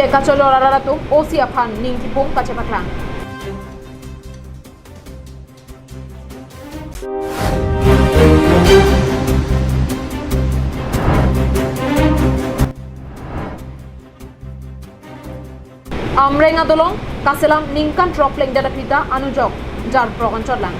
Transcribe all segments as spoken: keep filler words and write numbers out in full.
Check kachojor arat atum O C aphan ning kipum kachepaklang. Amreng adolong kaselam ningkan throk plengdet aphi ta anujok jar throk anchotlang.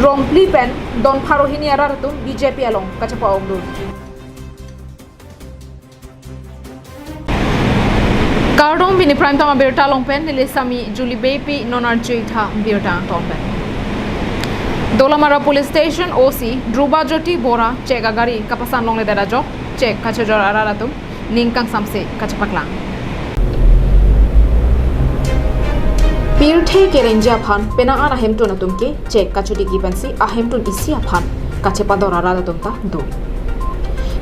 Rongpli pen don pharo hini arat atum B J P along kachepa-ongdun. Kardom, pini Prime Time abirta along pen neli Sami Julie Beypi, non arju-ik tha birta angton pen. Dolamara Police Station O C Dhruba Jyoti Bora check agari kapasang longledet ajok check kachojor arat atum ning kangsamse kachepaklang. Pirthe kerengji aphan penang an ahemtun atum ke check kachotiki pensi ahemtun isi aphan kachepador arat atum ta do.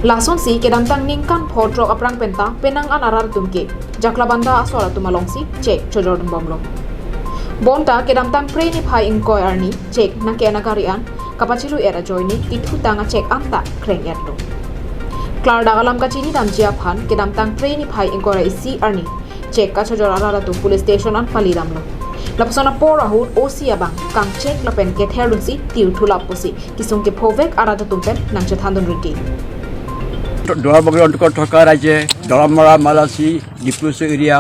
Lasonsi kedamtang ningkan pho throk aphrang penta penang an arat atum ke Jaklabanda asor atum alongsi check chojordun bomlo. Bonta kedamtang Phre niphai ingkoi arni check nangke-en agari an kapachelu-et ajoine kethutang a-check anta kreng-etlo. Klardak alam kachinidamji aphan kedamtang Phre niphai ingkoi ra isi arni check kachojor arat atum police station an palidamlo. Lapuson apor ahut O C abang kangchek lapen ketherdunsi tirthulap pusi kesung kephovek arat atum pen nangchethandun rinti. দুৱাৰবগৰী অন্তৰ্গত থকা ৰাইজে দলমৰা, মালাচি, ডিফু চুক এৰিয়া,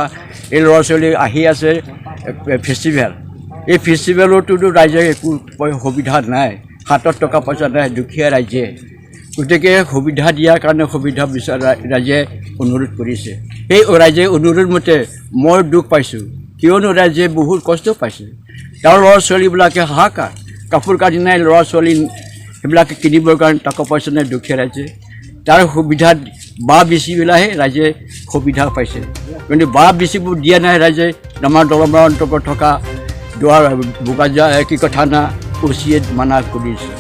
এই ল'ৰা ছোৱালী আহি আছে, এ, ফেষ্টিভেল। এই ফেষ্টিভেলতো ৰাইজে একো প-, সুবিধা নাই, হাতত টকা পইচা নাই, দুখীয়া ৰাইজে। গতিকে সুবিধা দিয়াৰ কাৰণে সুবিধা বিচৰা ৰাইজে অনুৰোধ কৰিছে। সেই ৰাইজে অনুৰোধ মতে মই দুখ পাইছোঁ, কিয়নো ৰাইজে বহুত কষ্ট পাইছে। তাৰ ল'ৰা ছোৱালীবিলাকে হাহাকাৰ, কাপোৰ কানি নাই, ল'ৰা ছোৱালী সেইবিলাকে কিনিবৰ কাৰণে টকা পইচা নাই দুখীয়া ৰাইজে। তাৰ সুবিধা বা বিচিবিলাকহে ৰাইজে সুবিধা পাইছে, কিন্তু বা বিচিবোৰ দিয়া নাই ৰাইজে। আমাৰ দলমৰা অন্তৰ্গত থকা দুৱাৰ বোকাজা, এ, কি কথা না, অ' চিয়ে মানা কৰিছে।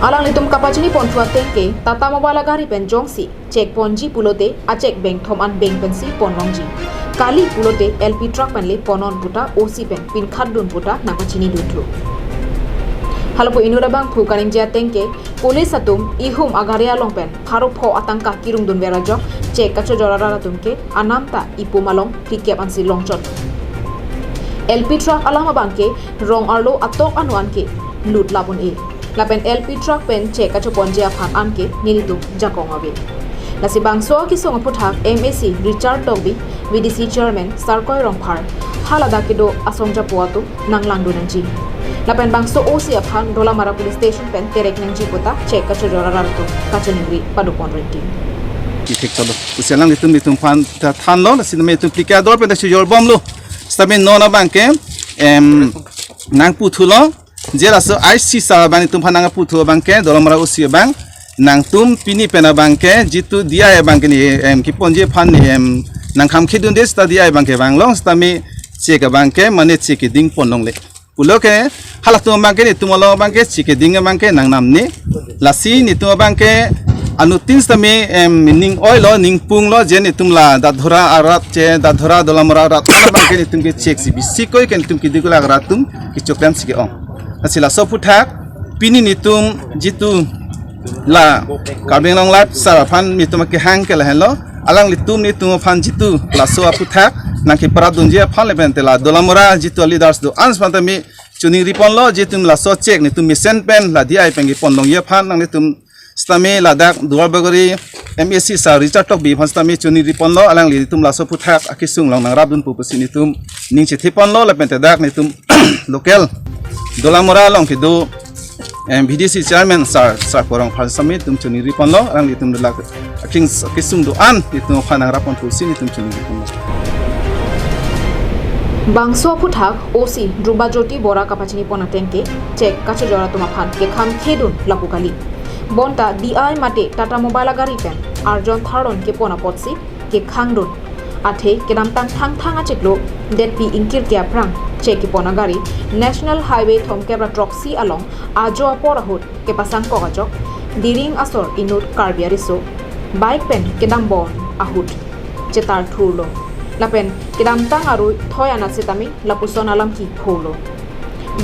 Alanglitum kapachini ponthu ateng ke Tata Mobile agari pen jongsi check ponji pulote a-check bengthom an beng pensi ponlongji. Kali pulote L P truck penle ponnon puta O C pen pinkhatdun puta nangkachinidunthu. Halapu inut abangphu kaningje ateng ke police atum ihum agari along pen pharo pho atangka kirungdunver ajok check kachojor arat atum ke anam ta ipum along phlikep ansi longchot. L P truck alam abang ke rong arlo atok anu an ke lut lapun-e. Lapen L P truck pen check kachoponji aphan an ke nelitum jakong ave. Lasi bangso akesung aphuthak M A C Richard Tokbi, V D C chairman Sarkoi Rongphar, haladak kedo asong japo atum nanglangdun nangji. Lapen bangso O C aphan Dolamara Police Station pen terek nangji puta check kachojor arat atum kachiningri padopon rinti. Ithik chalo. Usi alanglitum nelitum aphan ta thanlo, lasi nelitum phlikep ador pen ta chojor bomlo. Sitame non abang ke, em, nangputhulo, je laso I C sir abang nelitum aphan nangputhu abang ke, Dolamara O C abang, nangtum pini pen abang ke, jitu D I abang ke ne, em, keponji aphan ne, em, nangkhamkhedunde seta D I abang ke vanglo, sitame check abang ke, mane check keding ponlongle. Pulo ke, halatum abang ke, nelitum along abang ke, check keding abang ke, nangnamne. Lasi nelitum abang ke, anuttin sitame, em, ning oilo, ning punglo, je nelitum la Dadhora arat che, Dadhora Dolamara arat abang ke, nelitum ke check si bisi koi ke nelitum keding la arat atum kechokdam si ke-ong. Lasi laso aphuthak, pini nelitum jitu la Karbi Anglong Live sar aphan nelitum kehang ke lahenlo, alanglitum nelitum aphan jitu laso aphuthak nangkeparadunji aphan lapen te la Dolamara jitu leaders do-an aphan ta nelitum chiningri ponlo, jitu laso check nelitum mesen pen la D I pen keponlongji aphan nanglitum sitame ladak Duarbagori M A C sir Richard Tokbi aphan sitame chiningri ponlo, alanglitum laso aphuthak akesung along nangrapdunpo pusi nelitum ning chethi ponlo, lapen te dak nelitum local Dolamara along kedo, em, V D C chairman sir, sir Korong Phar sitame nelitum chiningri ponlo, alanglitum dak aking kesung do-an nelitum aphan nangrap ponpo pusi nelitum chiningri ponlo. Bangso aphuthak O C Dhruba Jyoti Bora kapachini pon ateng ke check kachojor atum aphan kekhamkhedun lapu kali. Bonta D I mate Tata Mobile agari pen arjon thardon kepon apotsi kekhangdun. Athe kedamtang Thangthang achiklo detpi ingkir ke aphrang check kepon agari National Highway thomkep ra throksi along ajo apor ahut kepasangkok ajok Diring asor inut Karbi ariso bike pen kedambon ahut chetar thurlo. Lapen kedamtang arui thoi anat sitame lapuson alam kepho lo.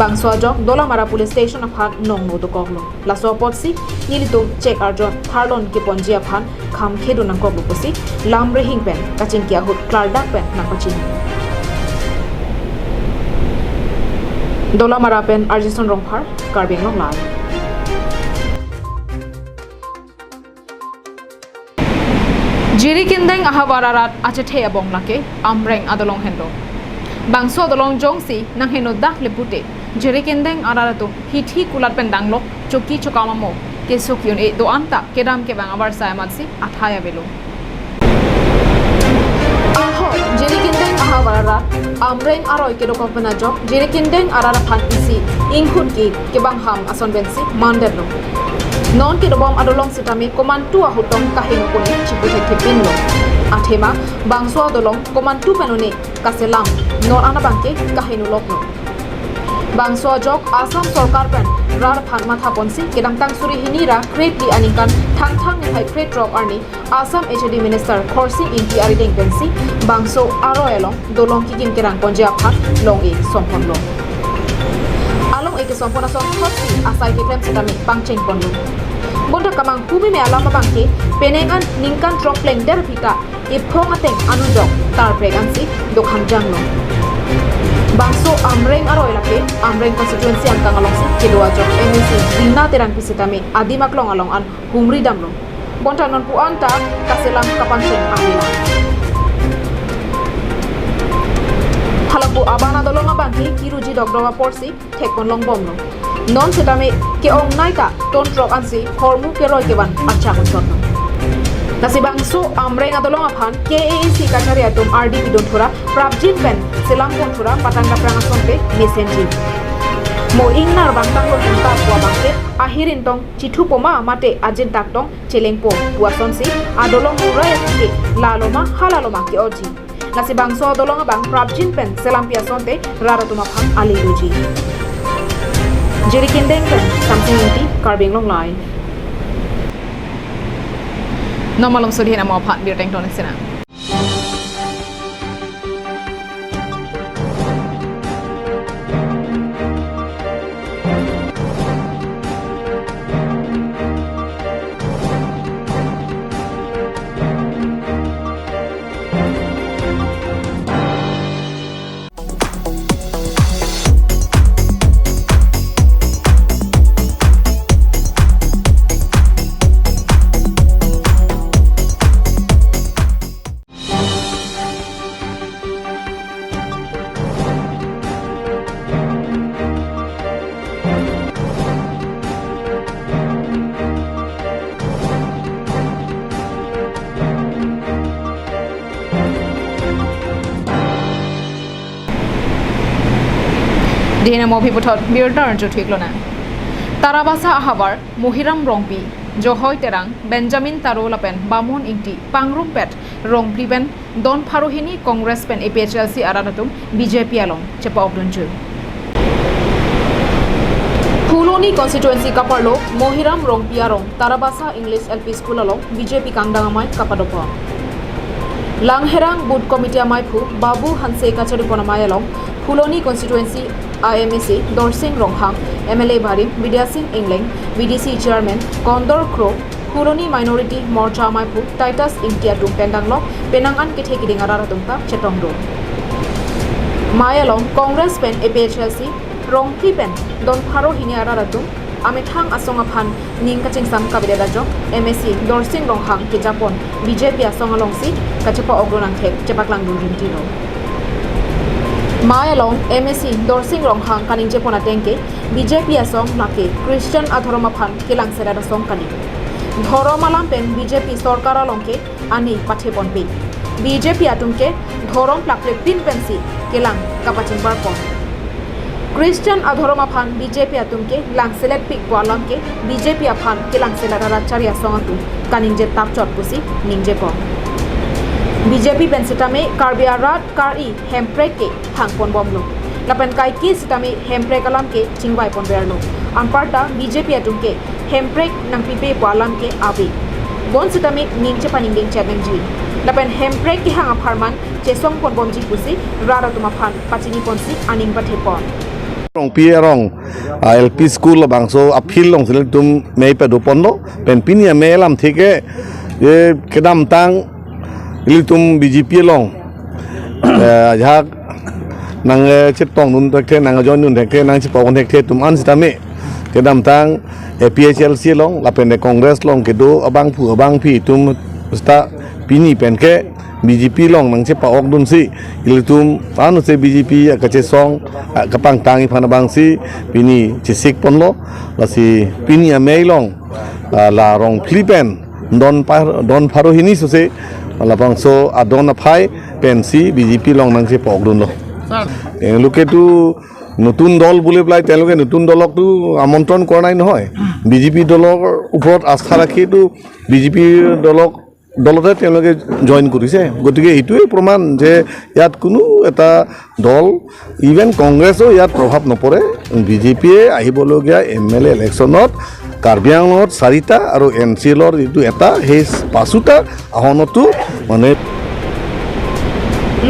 Bangso ajok Dolamara Police Station aphan nongno dokoklo. Laso apotsi nelitum chek arjon tharlon keponji aphan kham khedun nangkoklo pusi lam rihing pen kachingki ahut klardak pen nangpachini. Dolamara pen Arjison Rongphar, Karbi Anglong Live. Jirikindeng ahavar arat achethe abong lake Amreng adolong henlo. Bangso adolong jongsi nanghenodak le pute, Jirikindeng arat atum hithi kulat pen danglok choki chokam amo keso ki-un-e do-an ta kedam kevang avarsai amatsi athai avelo. Aho, Jirikindeng ahavar arat Amreng aroi kedokok pen ajok, Jirikindeng arat aphan isi inghun ki kebang ham ason pensi mandetlo. Non kedobom adolong sitame komantu ahut tong kaheno kone chipu thekthepinlo. Athema bangso adolong komantu pen un-e kaselam non an abangke kaheno loklo. Bangso ajok Assam sorkar pen rat aphan mathaponsi kedamtang suri hini ra kre phli aningkan Thangthang niphai kre throk arni Assam H A D Minister Khorsing Engti arideng pensi bangso aroi along dolong kikim kerang ponji aphan long-e songponlo. Along-e kesongpon asonthotsi asai keklem sitame pangcheng ponlo. Bonta kamanghu meme alam abangke penang an ningkan throk plengdet aphi ta ephong ateng anujok tarprek ansi dokhang janglo. Bangso Amreng aroi lake Amreng constituency angkang alongsi kedo ajok M A C Rina Terangpi sitame adim aklong along an humri damlo. Bonta nonpu an ta kaselam kapangcheng avela. Halabangso aban adolong abangke kiruji dokdok aporsi thekpon longbomlo. Non sitame ke-ongnei ta ton throk ansi hormu keroi kevan achak unchotlo. Lasi bangso Amreng adolong aphan K A A C kachari atum ardi pidun thura prapjin pen selam pon thura patang kaprang asonte mesenji. Mo ingnar bangtang lo henta pu abangke ahirin tong chithupo ma mate ajin tak tong chelengpo pu asonsi adolong rurai asike lalo ma halalo ma ke-oji. Lasi bangso adolong abang prapjin pen selampi asonte rat atum aphan ale doji. Jirikindeng pen Samsing Engti, Karbi Anglong Live. Non malom sudhi namo aphan birteng ton sina. Dihina mo aphi puthot birta arju thik lonang. Tarabasa ahavar Mohiram Rongpi, Johoi Terang, Benjamin Taro lapen Bamon Ingti pangrumpet Rongphli pen don pharo hini Congress pen A P H L C arat atum B J P along chepa-ok dunjui. Phuloni constituency kaparlo Mohiram Rongpi arong Tarabasa English L P School along B J P kangdang amei kapadopon. Langherang Booth Committee ameiphu Babu Hanse kacharipon amei along Phuloni constituency a M A C Dorsing Ronghang, M L A barim Bidya Sing Engleng, V D C chairman Kondor Kro, Phuloni Minority Morcha ameiphu Titus Ingti atum pen danglok penang an kethe kiding arat atum ta chetongdun. Mei along Congress pen A P H L C Rongphli pen don pharo hini arat atum amethang asong aphan ning kachingsam kavedet ajok M A C Dorsing Ronghang kejapon B J P asong alongsi kachepa-ok dun angthek chepaklangdun rinti lo. Mei along M A C Dorsing Ronghang kaningjepon ateng ke B J P asong lake Christian adhorom aphan kelangselet asong kali. Dhorom alam pen B J P sorkar along ke ani patheponpe. B J P atum ke dhorom plaklepin pensi kelang kapachingbarpon. Christian adhorom aphan B J P atum ke langseletpikpo alam ke B J P aphan kelangselet arat chari asong atum kaningje tapchot pusi ningjepon. B J P pen sitame Karbi arat kar-i Hemprek ke thangponbomlo. Lapen kaike sitame Hemprek alam ke chingvaiponverlo. Anparta B J P atum ke Hemprek nangpipepo alam ke ave. Bonsitame ning chepaningding chet nangji. Lapen hemprek kehang apharman chesong ponbomji pusi rat atum aphan pachini ponsi aning pathe pon. Rongpi arong, ah, L P school labangso a-field along si ilitum mei pado ponlo, pen pini amei alamthe ke, ye kedamtang ilitum B J P along, eh, ajahak nang, eh, chetongdun thekthe, nang joindun thekthe, nang chepa-okdun thekthe atum an sitame kedamtang A P H L C along, lapen Congress along kedo abangphu abangpi atum seta pini pen ke B J P along nang chepa-okdunsi, ilitum anose B J P akachesong, ah, kapangtang aphan abangsi pini chesik ponlo, lasi pini amei along, ah, la Rongphli pen don par, don pharo hini sose, labangso adon aphai pensi B J P along nang chepa-okdunlo. তেওঁলোকেতো নতুন দল বুলি পেলাই তেওঁলোকে নতুন দলকতো আমন্ত্ৰণ কৰা নাই নহয়। বি জে পি দলৰ ওপৰত আস্থা ৰাখিতো বি জে পি দলক, দলতে তেওঁলোকে জইন কৰিছে। গতিকে এইটোৱে প্ৰমাণ যে ইয়াত কোনো এটা দল, ইভেন কংগ্ৰেছো ইয়াত প্ৰভাৱ নপৰে। বি জে পিয়ে আহিবলগীয়া এম এল এ ইলেকশ্যনত কাৰ্বি আংলঙত চাৰিটা আৰু এন চি এলৰ যিটো এটা, সেই পাঁচোটা আসনতো মানে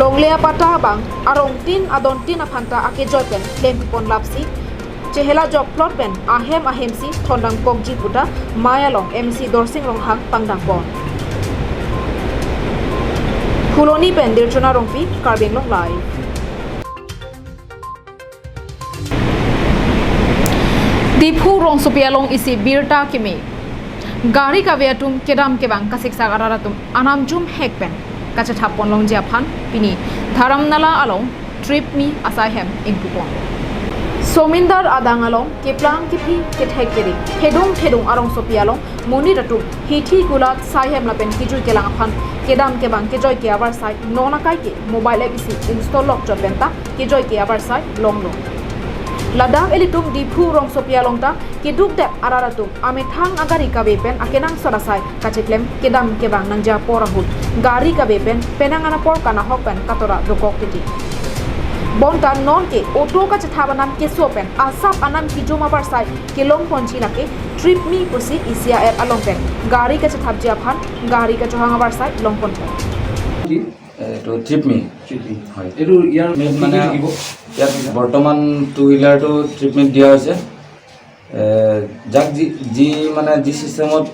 Longle apata abang arongtin adontin aphanta akejoi pen klem pon lapsi chehela jokplot pen ahem ahemsi thondam kokji puta mei along M C Dorsing Ronghang pangdang pon. Phuloni pen Dirchona Rongpi, Karbi Anglong Live. Diphu rongsopi along isi birta keme. Gari kave atum kedam kevang kasiksak arat atum anam jumhek pen kachethap ponlongji aphan pini Dharamnala along Trip Me asai hem ingpu pon. Somindar adang along keplang kephi kethek kering, thedung thedung arongsopi along monit atum hithi gulat sai hem lapen kejui kelang aphan kedam kevang kejoi ke avarsai non akai ke mobile app isi install lok chot penta kejoi ke avarsai longlo. Ladak ilitum Diphu rongsopi along ta keduk det arat atum amethang agari kave pen akenangsot asai kacheklem kedam kevang nangji apor ahut gari kave pen penang an apor kanahok pen katora dokok titi. Bonta non ke auto kachethap anam keso pen asap anam kejum avarsai kelong ponji lake Trip Me pusi isi a-app along pen gari kachethapji aphan gari kachohang avarsai long ponpo. কি? এইটো trip me. Trip me. হয়। এইটো ইয়াৰ মানে কি কি থাকিব? ইয়াত বৰ্তমান টু হুইলাৰটো ট্ৰিপ মিত দিয়া হৈছে। এ, যাক যি, যি মানে যি ছিষ্টেমত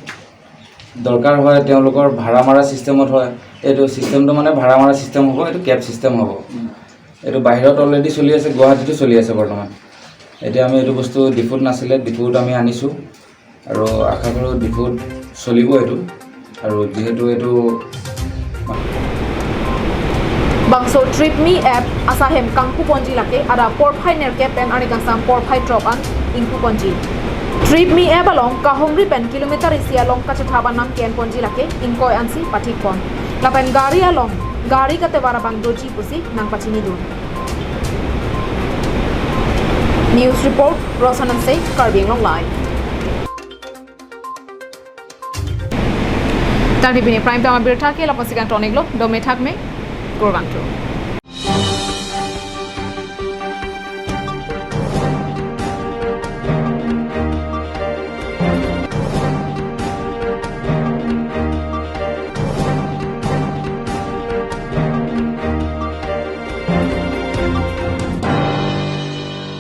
দৰকাৰ হয়, তেওঁলোকৰ ভাড়া মাৰা ছিষ্টেমত হয়। এইটো ছিষ্টেমটো মানে ভাড়া মাৰা ছিষ্টেম হ'ব, এইটো কেব ছিষ্টেম হ'ব। উম। এইটো বাহিৰত অলৰেডি চলি আছে, গুৱাহাটীতো চলি আছে বৰ্তমান। এতিয়া আমি এইটো বস্তু ডিফুত নাছিলে, ডিফুত আমি আনিছোঁ আৰু আশা কৰোঁ ডিফুত চলিব এইটো। আৰু যিহেতু এইটো Bangso Trip Me app asai hem kangpu ponji lake adap porphai nerkep pen arni kangsam porphai throk an ingpu ponji. Trip Me app along kahumri pen kilometer isi along kachethap anam ke-en ponji lake ingkoi ansi pathik pon. Lapen gari along gari katevar abang doji pusi nangpachinidun. News report, Rosan Anse, Karbi Anglong Live. Tangte pini Prime Time abirta ke lapusi kangton-iklo, dome thakme, kurvangthu.